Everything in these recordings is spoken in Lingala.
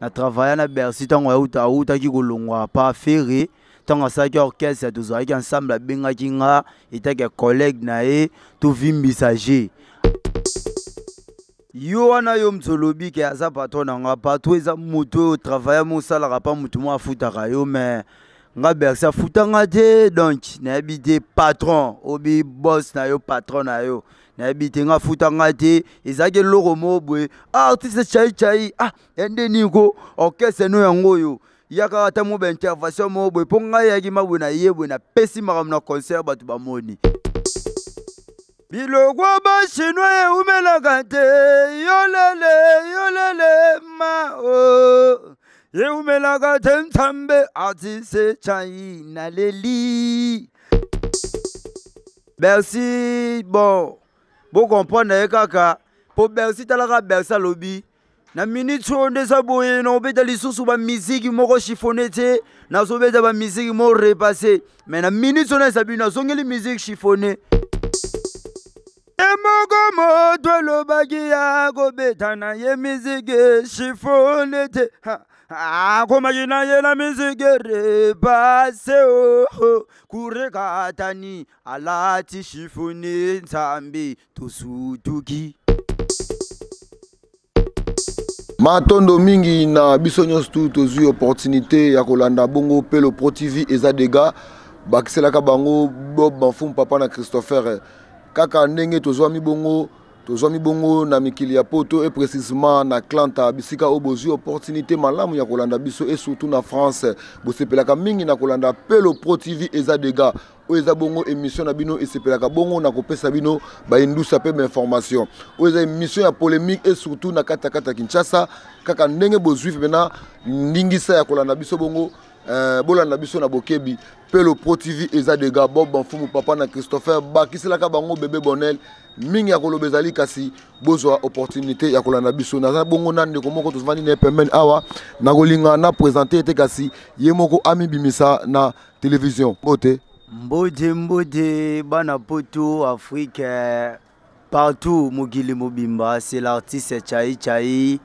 Na travailla na Bercy ntango awutaki kolongwa pa Ferre, ntango asalaki orchestre tozalaki ensemble, abengaki nga etaki collègue na ye tovimbisa je yo wana. Yo moto olobi ke aza patron na nga. Patron eza moto oyo travailla mo osalaka pa moto mo afutaka yo, mais nga Bercy afutanga te. Donc nayebi te patron obi boss na yo, patron na yo nayebi te. Nga afutanga te, ezalaki eloko moko boye. Ah, artiste chai chai, ah, ende nini ko orchestre no yango oyo yaka ata mo baintervention moko boye, mpo ngai yaki maboye na ye boye, napesi makambo na concert, bato bamoni biloko bachinois eumelaka te. Yolele yolele ma o eumelaka te. Nzambe, artiste chai naleli Bercy. Bon, bocomprendre ye kaka mpo Bercy, talaka Bercy alobi na minute oyo nde eza boye, naobeta lisusu bamiziki moko chiffonne te, nazobeta bamiziki moko repasse, mais na minute oyo naeza bino nazongeli musique chiffonne. Ye moko moto alobaki ya kobeta na ye miziki chiffonne te, akomaki na ye na miziki repasse. O kurekatani alati chiffonne, Nzambe, tosutuki. Matondo mingi na biso nyonso tu tozwi opportunité ya kolanda bongo Pelo Pro TV. Eza dega bakiselaka bango Bob Bamfumu, papa na Christopher. Kaka ndenge tozwami bongo, tozwami bongo na mikili ya poto, et précisément na Atlanta, bisika oyo bozwi opportunité malamu ya kolanda biso, et surtout na France bosepelaka mingi na kolanda Pelo Pro TV. Eza dega oyo eza bongo émission na bino esepelaka bongo na kopesa bino baindusa mpe bainformation. Oyo eza émission ya polémique, et surtout na kati ya kati ya Kinshasa. Kaka ndenge bozwi mpena ndingisa ya kolanda biso bongo, bolanda biso na bokebi. Pelo Pro TV eza dega Bob Bamfumu, papa na Christopher, bakiselaka bango bebe Bonel. Mingi ya koloba ezali, kasi bozwa opportunité ya kolanda biso. Naza bongo na ndeko moko tozovandi na ye pembeni awa. Nakolinga na présente ete, kasi ye moko amibimisa na télévision. Mbote. Mbote, mbote bana poto, Afrique, partout, mokili mobimba. C'est l'artiste Chai Chai,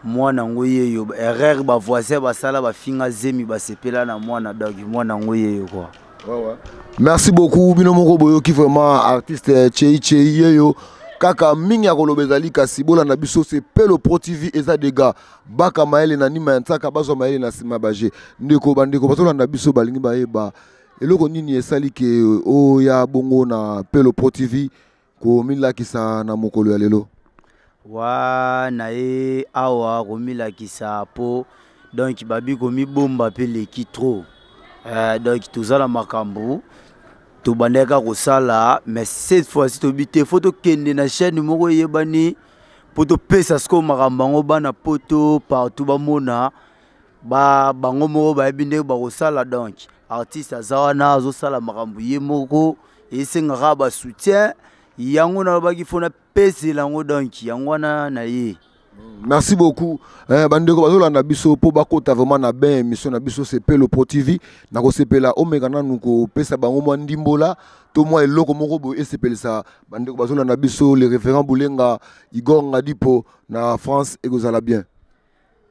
mwana yango yeyo. Erreur bavoisin basala, bafinga zemi, basepela na mwana. Donc mwana yango yeyo quoi. Ouais. Merci beaucoup. Bino moko boyoki vraiment artiste Chei Chei yeyo. Kaka mingi ya koloba ezali, kasi bolanda biso. C'est Pelo Pro TV. Eza dega baka mayele na nima ya ntsaka, bazwa mayele na nsima baje. Ndeko, bandeko bazolanda biso balingi bayeba eloko nini esali ke oya bongo na Pelo Pro TV komilakisa na mokolo ya lelo. Wa na ye awa komilakisa mpo donc babi komibomba mpe leki trop. Donc toza na makambo tobandaki kaka kosala, mais cette fois-ci tobi te, fo tokende na chaîne moko eyebani mpo topesa sikoyo makambo yango bana poto partout bamona ba bango moko bayebi ndenge bakosala. Donc artiste aza wana azosala makambo ye moko, esengaka basoutien. Yango nalobaki fo napesela yango, donc yango wana na ye. Merci beaucoup. Bandeko bazolanda biso mpo bakota vraiment na bain émission na biso, c'est Pelo Pro TV. Nakosepela omeka nanu kopesa bango mwa ndimbola to mwa eloko moko boye esepelisa bandeko bazolanda biso, le référent Bulenga Igor Ngadipo na France, ekozala bien.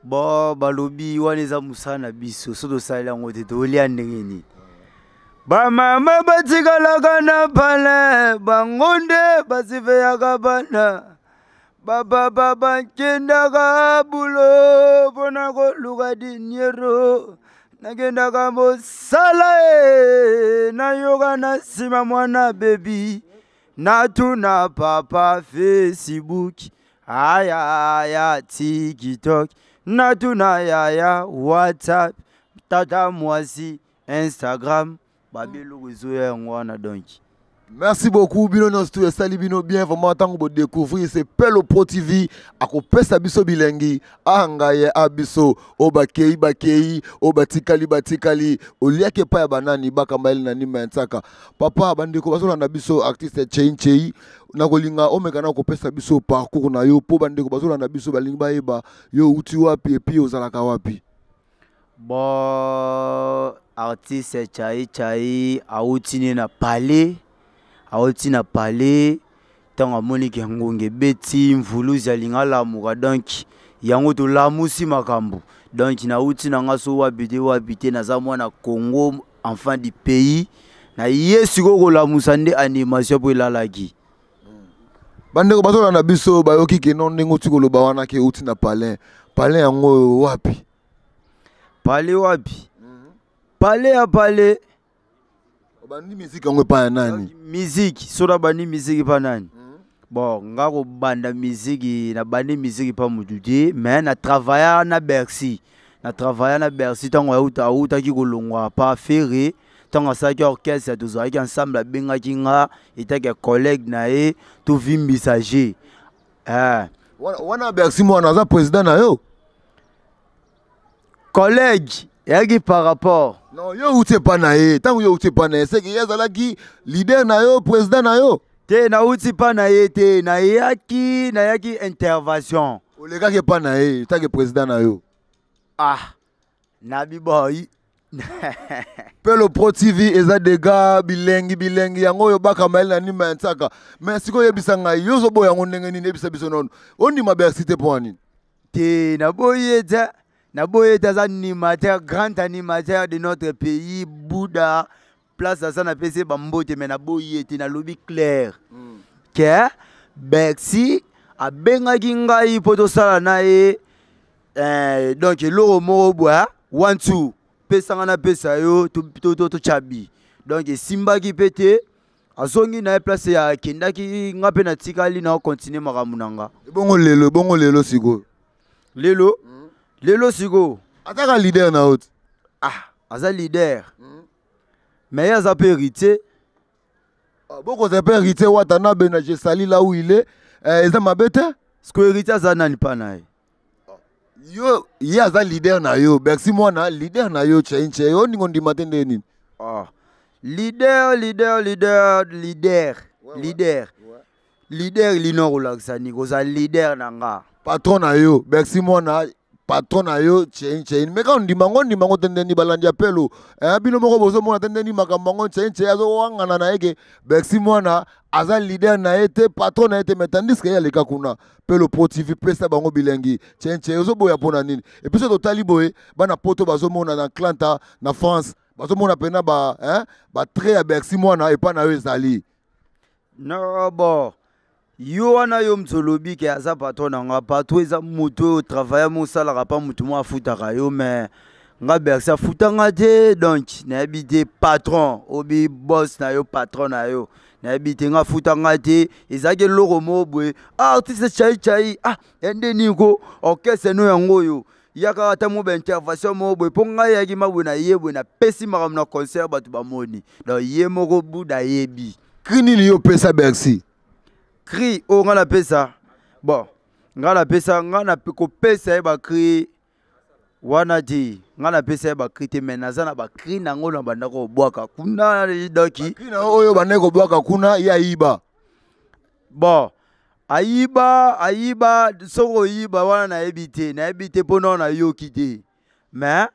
Bon, balobi wana eza mosala na biso, so tosaleli yango te, tolia ndenge nini? Bamama batikalaka na pale, bango nde basiveyaka bana. Bapapa bakendaka bulo mpona koluka diniero. Nakendaka mosala e, nayoka na nsima mwana bebi, natuna papa Facebook, ayaya TikTok, natuna yaya WhatsApp, tata mwasi Instagram, babi eloko ezoya yango wana donc. Merci beaucoup bino nyonso tu esali bino bien vraiment ntango bodécouvrir c'est Pelo Pro TV akopesa biso bilengi angaye a biso. Oyo bakei bakei, oyo batikali batikali, oliaki epai ya banani bakamba ele na nima ya ntsaka. Papa, bandeko bazolanda biso, artiste Chei Chei, nakolinga omeka na kopesa biso parcours na yo mpo bandeko bazolanda biso balingi bayeba yo outi wapi et puis ozalaka wapi. Bon, artiste Chai Chai awuti ne na palais, awuti na palais. Ntango amoniki ngonga ebeti, mvuluzi alingi alamuka, donc yango tolamusi makambo. Donc nauti na nga so wapi te wapi te, naza mwana Congo, enfant du pays. Na ye sikoyo kolamusa nde animation mpo elalaki. Bandeko bazolanda biso bayoki ke no ndenge oti koloba wana ke outi na palin. Palin yango wapi? Palais wapi? Palais ya palais. Obandi musique yango epai ya nani? Musique so nabandi musique epa nani? Bon, nga kobanda musique, nabandi musique epa motu te, mais na travailla na Bercy. Na travailla na Bercy ntango autaki kolongwa pa Ferre, ntango asalaki orchestre, tozalaki ensemble, abengaki nga etaki collègue na ye, tovimbisa g eh. Wana Bercy mwana aza président na yo? Collègue eyaki par rapport. Non, yo outi epa na ye. Ntango yo outi epa na ye, seke ye azalaki leader na yo, président na yo? Te, nauti mpa na ye te, nayaki intervention. Olekaki epa na ye etake président na yo? Ah, nabi boy. Pelo Pro TV eza dega bilengi bilengi yango oyo baka mayele na nima ya nsaka. Mais sikoyo oyebisa ngai, yo ozoboya yango ndenge nini? Yebisa biso nono, ondima Bercy te mpo ya nini? Te, naboyi ye te, naboyi ye te. Aza animateur, grand animateur de notre pays. Buda place aza, napesi ye bambote, mais naboyi ye te. Nalobi clair ke Bercy abengaki ngai mpo tosala na ye donc eloko moko bwa one two, pesanga napesa yo, totyabi. Donc esimbaki mpe te, azongi na ye place ya akendaki, nga mpe natikali na continue makambo na nga. Ebongo lelo, ebongo lelo sikoyo? Lelo, lelo sikoyo Azaka leader na yo te? Ah, aza leader, mais ye aza mpe héritier. Ah, bokozala mpe héritier Watanabe na je sali là où il est, eza mabe te. Sikoyo héritier aza nani mpa na ye? Yo, ye aza leader na yo, Bercy mwana leader na yo. Chei nchei, oningo ndima te nde nini? Ah. Leader, leader, leader, leader. Ouais. Leader. Leader lino kolakisa nini kozala leader na nga? Patron na yo, Bercy mwana patron na yo. Chei nchei, meka ondima ngo, ondima ngo te ndeni? Balandi ya Pelo, bino moko bozomona te ndeni makambo yango. Chei nchei azowangana na ye ke Bercy mwana aza leader na ye te, patron na ye te, mais tandis ke ye aleka kuna. Pelo Pro TV, pesa bango bilengi. Chei nchei, ozoboya mpo na nini? Et puis so totali boye, bana Poto bazomona na Atlanta, na France, bazomona mpena ba, hein, batrait ya Bercy mwana epa na yo ezali. No, bon, yo wana, yo moto olobi ke aza patron na nga. Patron eza moto oyo travaille mo osalaka mpa motu mo afutaka yo, mais nga Bercy afutanga te. Donc nayebi te patron obi boss na yo, patron na yo, nayebi te. Nga afutanga te, ezalaki eloko moko boye. Ah, artiste chai chai, ah, ya nde nini ko orchestre no yango oyo yaka ata mo baintervention moko boye mpo ngai yaki maboye na ye boye, napesi makambo na concert, bato bamoni. Donc ye moko Buda ayebi. Cri nini yo opesa Bercy? Cri oyo ngai napesa, bon, ngai napesa, ngai na kopesa ye bacri wana te. Ngai napesa ye bacri te, mais naza na bacri nango na bandako kobwaka kuna. Donc cri na yo oyo bandaki kobwaka kuna, ye ayiba? Bon, ayiba, ayiba, soki oyiba wana nayebi te, nayebi te mpo nao nayoki te, mais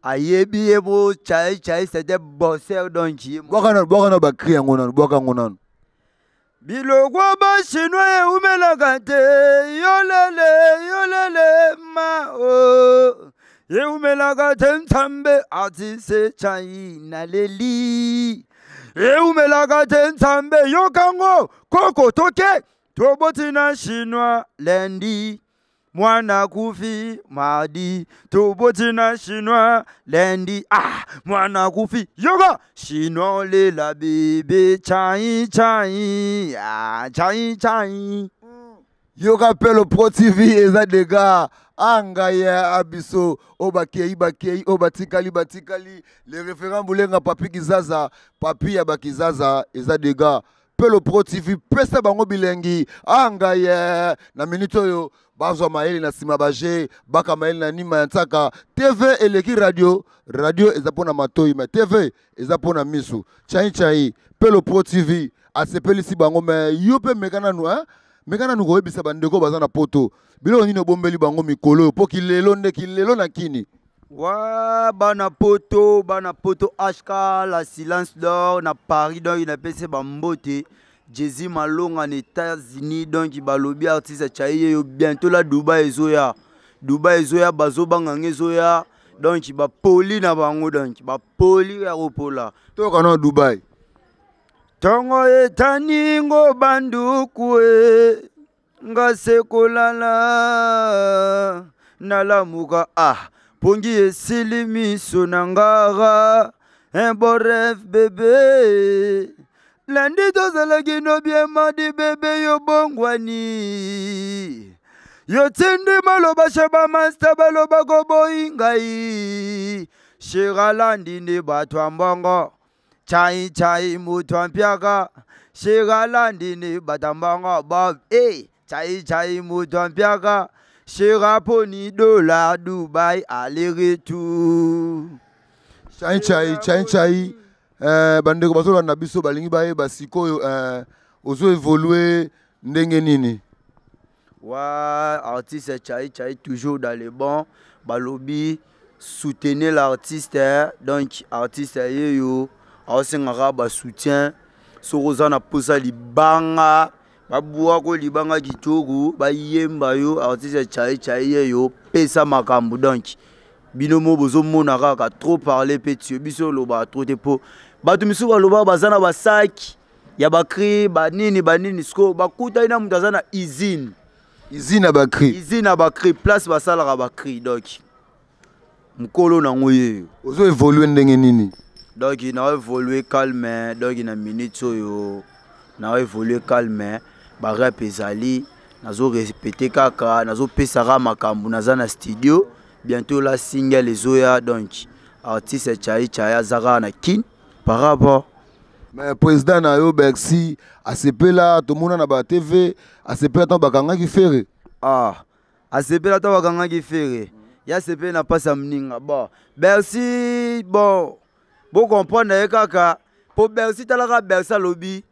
ayebi ye po chai chai, c'était bosseur, donc ye Bwaka nanu, bwaka nanu bacri yango nanu, bwaka yango nanu. Biloko bachinois eumelaka te, yolele yolele ma o eumelaka te. Nzambe atise chai naleli, eumelaka te. Nzambe yokango koko toke toboti na chinois lundi, mwana kufi mardi. Toboti na chinois lundi, ah, mwana kufi yoka chinois olela bebe chai chai, ah, chai chai. Yoka Pelo Pro TV eza dega angai ya abiso oyo bakei bakei, oyo batikali batikali. Le référent Bulenga Papi Kizaza, Papi ya bakizaza, eza dega. Pelo Pro TV, pesa bango bilengi. Angai na minute oyo bazwa mayele na nsima baje baka mayele na nima ya nsaka. TV eleki radio. Radio eza mpona matoi, mais TV eza mpona misu. Chai chai, Pelo Pro TV asepelisi bango. Mais yo mpe meka nanu, hein? Meka nanu koyebisa bandeko baza na Poto biloko nini obombeli bango mikolo oyo, mpo kilelo nde kilelo na kini. Wa bana Poto, bana Poto, HK la silence d'or na Paris, donc napesi bambote. Jésus Malonga na États-Unis, donc balobi artiste chai ye yo bientôt la Dubai ezoya. Dubai ezoya, bazobanga ngo ezoya. Donc bapoli na bango, donc bapoli ya kopola. Toyoka na Dubai. Ntongo etani ngo banduku e nga se kolala nalamuka, ah, pongi esili miso na ngara. Un bon rêve, bébé. Lundi tozalaki no bien, mardi, bébé, yo bongwani, yo tindi maloba she bamaster baloba koboyi ngai. Shiralandi nde bato ya mbongo, chai chai moto ya mpiaka. Shiralandi nde bato ya mbongo, bob e chai chai moto ya mpiaka. Shiraponi dollar Dubai aller retour. Chai chai, chai chai. Bandeko bazolanda biso balingi bayeba sikoyo ozo évolue ndenge nini? Wa artiste chai chai, toujours dans le bon. Balobi soutenez l'artiste, eh. Donc artiste ye yo aosengaka basoutien. Soki oza na mposa libanga, babwako libanga kitoko, bayemba yo. Artiste chai chai ye yo pesa makambo. Donc bino mo bozomona kaka trop parler mpe tio biso olobaka trop te, mpo bato misusu balobaka baza na basaki ya bacri banini banini. Sikoyo bakutani na moto aza na usine. Usine ya bacri. Usine ya bacri, place basalaka bacri. Donc mokolo nango yeyo. Ozo évolue ndenge nini? Donc na évolue calme. Donc na minute oyo na évolue calme, barep ezali, nazorépéter kaka, nazopesaka makambo, naza na studio. Bientôt la single ezoya. Donc artiste chai chai aza kaka na Kine par rapport. Mais président na yo Bercy asepela, tomona na batv, asepela ntango bakangaki Ferre. Ah, asepela ntango bakangaki Ferre, ye asepeli na mpasi ya moninga. Bon, Bercy, bon, bocomprendre ye kaka, mpo Bercy, talaka Bercy alobi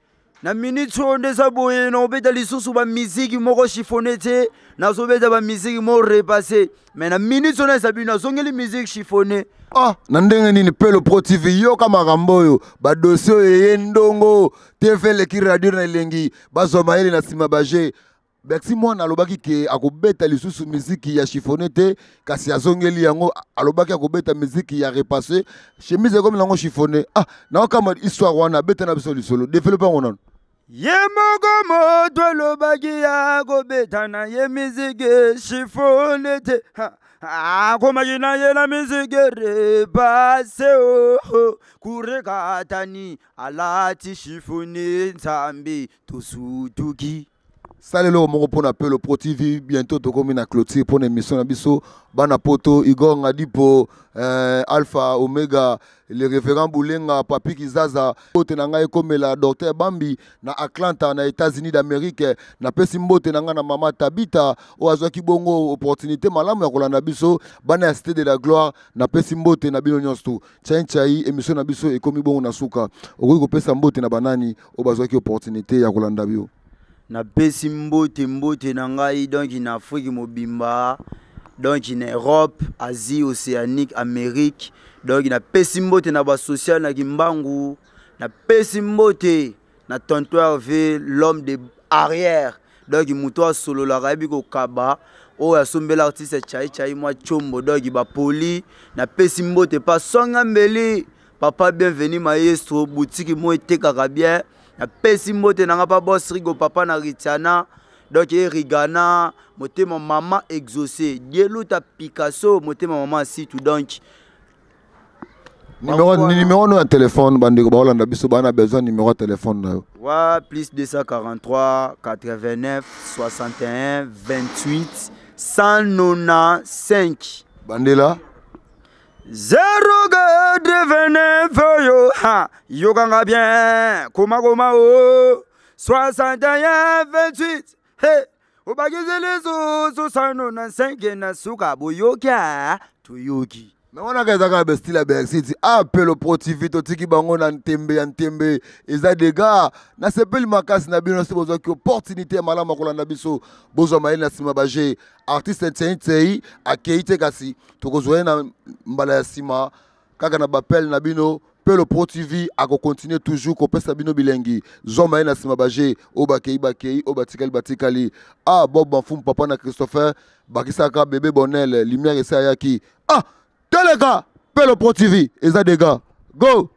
na minute oyo nde eza boye, nakobeta lisusu bamiziki moko chiffonné te, nazobeta bamiziki moko repassé. Mais na minute oyo eza bino azongeli musique chiffonné. Ah, na ndenge nini? Pelo Pro TV, yoka makambo oyo, badossier oyo eye ndongo TV eleki radio na elengi. Bazwa mayele na nsima baje. Bercy mwana alobaki ke akobeta lisusu miziki ya chiffonné te, kasi azongeli yango. Alobaki akobeta miziki ya repassé, chemise ekomi nango chiffonné. Ah, naokama histoire wana, abeta na biso lisolo, développe yango nano. Ye moko moto alobaki ya kobeta na ye miziki chiffonné te, akomaki na ye na miziki repassé. O kurekatani alati chiffonné, Nzambe, tosutuki. Sala eloko moko mpona Pelo Pro TV. Bientôt tokomi na clôture mpona émission na biso. Bana poto, Igor Ngadipo, Alpha Omega, le révérend Bulenga, Papi Kizaza, mbote na ngai ekomela docteur Bambi na Atlanta, na États-Unis d'Amérique. Napesi mbote na ngai na mama Tabita oyo azwaki bongo opportunité malamu ya kolanda biso. Bana ya Cité de la Gloire, napesi mbote na bino nyonso. Tu chai chai, émission na biso ekomi bongo na suka. Okoki kopesa mbote na banani oyo bazwaki opportunité ya kolanda bio? Napesi mbote, mbote na ngai donc na Afrique mobimba, donc na Europe, Asie, Océanique, Amérique. Donc napesi mbote na basocial na Kimbangu, napesi mbote na tonton Hervé, l'homme de arrière. Donc moto asololaka, ayebi kokaba, oyo asombela artiste chai chai mwa chombo. Donc bapoli, napesi mbote pa songa mbeli, papa Bienvenu maestro, boutique mo etekaka bien. Napesi mbote na nga pa boss Rigo, papa na Ritiana, donc ye Rigana, motema mama exaucé, Dieluta Picasso, motema mama Asitu. Donc Numéro no ya telefone, bandeko baolanda biso bana besoin numéro ya telefone na yo. Wa plus 243 89 61 28 195. Bandela. 089 yo ha, yokanga bien, koma koma o 61 28 he, obakisi lisusu 195 na suka. Boyoki a toyoki. Me wana kaka eza kaka bestyle ya Bercy ti apelo Pro TV. Totiki bango na ntembe ya ntembe, eza dega. Nasepeli makasi na bino so bozwaki opportunité ya malamu ya kolanda biso. Bozwa mayele na nsima baje. Artiste Ntei Ntei akei te, kasi tokozwa ye na mbala ya nsima kaka na bapele na bino. Pelo Pro TV akocontinue toujours kopesa bino bilengi. Zwa ye na nsima baje oyo bakei bakei, oyo batikali batikali. Ah, Bob Bamfumu papa na Christopher, bakisaka bébé Bonel, lumière esi ayaki. Ah, teleka Pelo Pro TV eza dega. Go!